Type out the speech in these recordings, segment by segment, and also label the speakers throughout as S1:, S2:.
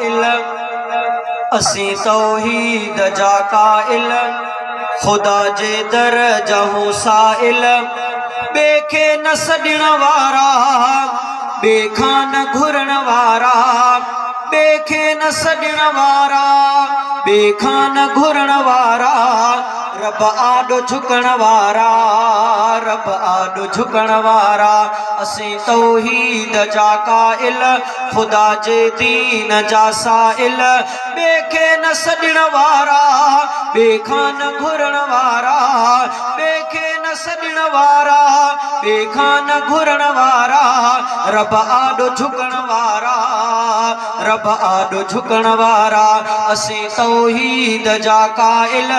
S1: سائل، اسين توحيد جا قائل، خدا جي در جا هون سائل، ٻئي کي نه سڏڻ وارا، ٻئي کان نه گهرڻ وارا، ٻئي کي نه سڏڻ وارا، ٻئي کان نه گهرڻ وارا، رب آڏو جهڪڻ وارا، رب آڏو جهڪڻ وارا، اسين توحيد جا قائل، خدا جي دين جا سائل، ٻئي کي نه سڏڻ وارا، ٻئي کان نه گهرڻ وارا، ٻئي کي نه سڏڻ وارا، ٻئي کان نه گهرڻ وارا، رب آڏو جهڪڻ وارا، رب آڏو جهڪڻ وارا، اسين توحيد جا قائل۔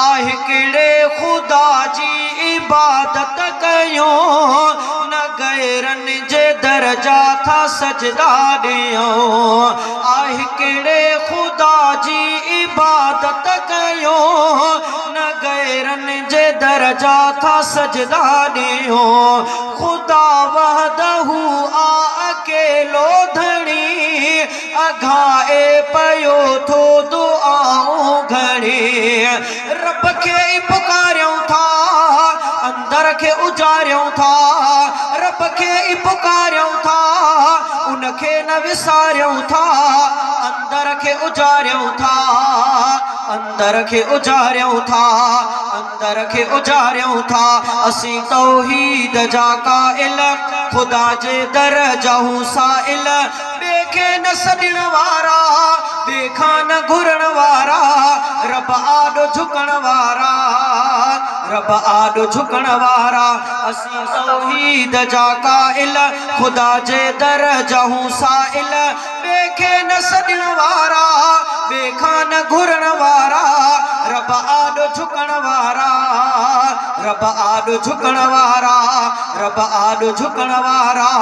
S1: آهي ڪهڙي خدا جي عبادت ڪيون، نه غيرن جي در جا ٿا سجدا ڏيون۔ آهي ڪهڙي خدا جي عبادت ڪيون، نه غيرن جي در جا ٿا سجدا ڏيون۔ خدا وحده آ اڪيلو ڌڻي، اگهائي پيو ٿو دعائون گهڻي۔ رب کي ئي پڪاريون ٿا، اندر کي اجاريون ٿا، رب کي ئي پڪاريون ٿا، ان کي نه وساريون ٿا، اندر کي اجاريون ٿا، اندر کي اجاريون ٿا، اندر کي اجاريون ٿا، اسين توحيد جا قائل، خدا جي در جا هون سائل، ٻئي کي نه سڏڻ وارا، ٻئي کان نه گهرڻ وارا، رب آڏو جهڪڻ وارا، رب آڏو جهڪڻ وارا، اسين توحيد جا قائل، خدا جي در جا هون سائل، ٻئي کي نه سڏڻ وارا، ٻئي کان نه گهرڻ وارا، رب آڏو جهڪڻ وارا، رب آڏو جهڪڻ وارا، رب آڏو جهڪڻ وارا۔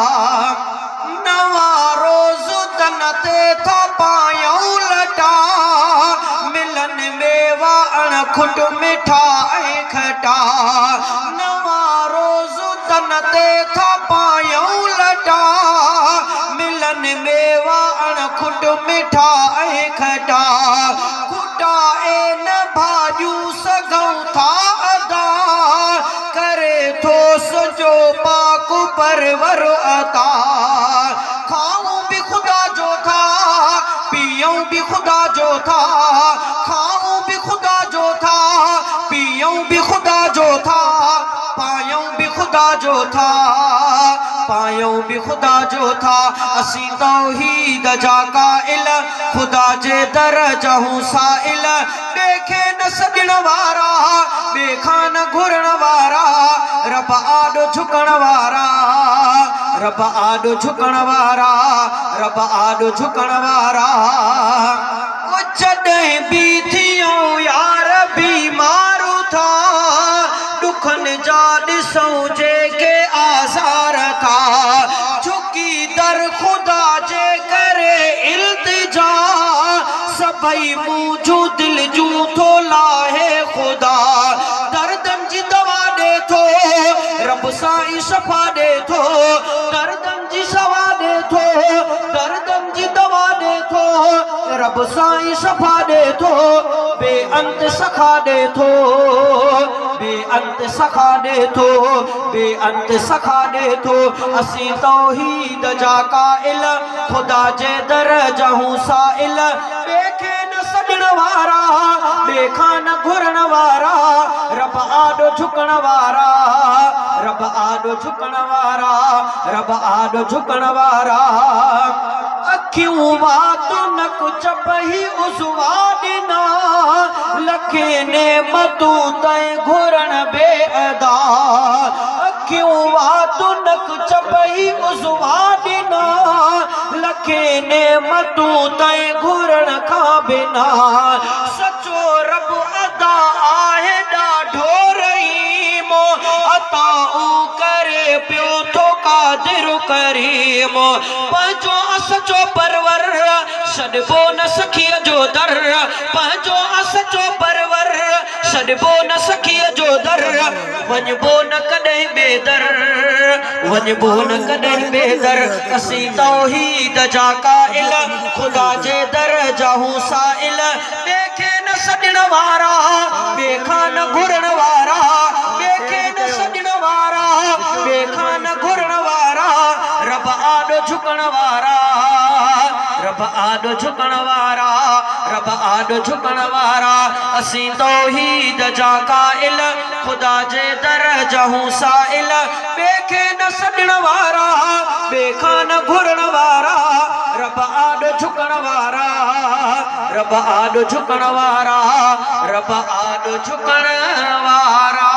S1: نوان روز تن تي ٿا پايون لٽا، ملن ميوا اڻ کٽ مٺا ۽ کٽا۔ نوان روز تن تي ٿا پايون لٽا، ملن ميوا اڻ کٽ مٺا ۽ کٽا۔ کٽائي نه ڀاڄيون سگهون ٿا ادا، ڪري ٿو سڄو پاڪ پرور عطا۔ کائون به خدا جو ٿا، پيئون به خدا جو ٿا، کائون به خدا جو ٿا، پيئون به خدا جو ٿا، پايون به خدا جو ٿا، پايون به خدا جو ٿا، اسين توحيد جا قائل، خدا جي در جا هون سائل، ٻئي کي نه سڏڻ وارا، ٻئي کان نه گهرڻ وارا، رب آڏو جهڪڻ وارا، رب آڏو جهڪڻ وارا، رب آڏو جهڪڻ وارا۔ او جڏهن به ٿيون يار بيمار ٿا، ڏکن جا ڏسون جيڪي آزار ٿا، جهڪي در خدا جي ڪري التجا، سڀئي منهنجون دل جون ٿو لاهي خدا۔ دردن جي دوا ڏي ٿو، رب سائين شفا ڏي ٿو، دردن جي شفا ڏي ٿو، دردن جي دوا ڏي ٿو، رب سائين شفا ڏي ٿو، بي انت سخا ڏي ٿو، بي انت سخا ڏي ٿو، بي انت سخا ڏي ٿو، اسين توحيد جا قائل، خدا جي در جا هون سائل، ٻئي کي نه سڏڻ وارا، ٻئي کان نه گهرڻ وارا، رب آڏو جهڪڻ وارا، رب آڏو جهڪڻ وارا، رب آڏو جهڪڻ وارا۔ اکيون وات نڪ چپ هي عضوا ڏنا، لکين نعمتون تئين گهرڻ بي ادا۔ اکيون وات نڪ چپ هي عضوا ڏنا، لکين نعمتون تئين گهرڻ کان بنا۔ سچو رب ادا آهي ڏاڍو رحيم، عطائون ڪري پيو ٿو قادر ڪريم۔ پنهنجو آ سچو پرور، ڇڏبو نه سخيء جو در، پنهنجو آ سچو پرور، ڇڏبو نه سخيءَ جو در، وڃبو نه ڪڏهن ٻئي در، وڃبو نه ڪڏهن ٻئي در. اسين توحيد جا قائل، خدا جي در جا هون سائل. ٻئي کي نه سڏڻ وارا، ٻئي کان نه گهرڻ وارا، ٻئي کي نه سڏڻ وارا، ٻئي کان نه گهرڻ وارا، رب آڏو جهڪڻ وارا، رب آڏو جهڪڻ وارا، رب آڏو جهڪڻ وارا. اسين توحيد جا قائل، خدا جي در جا هون سائل. ٻئي کي نه سڏڻ وارا، ٻئي کان نه گهرڻ وارا، رب آڏو جهڪڻ وارا، رب آڏو جهڪڻ وارا، رب آڏو جهڪڻ وارا.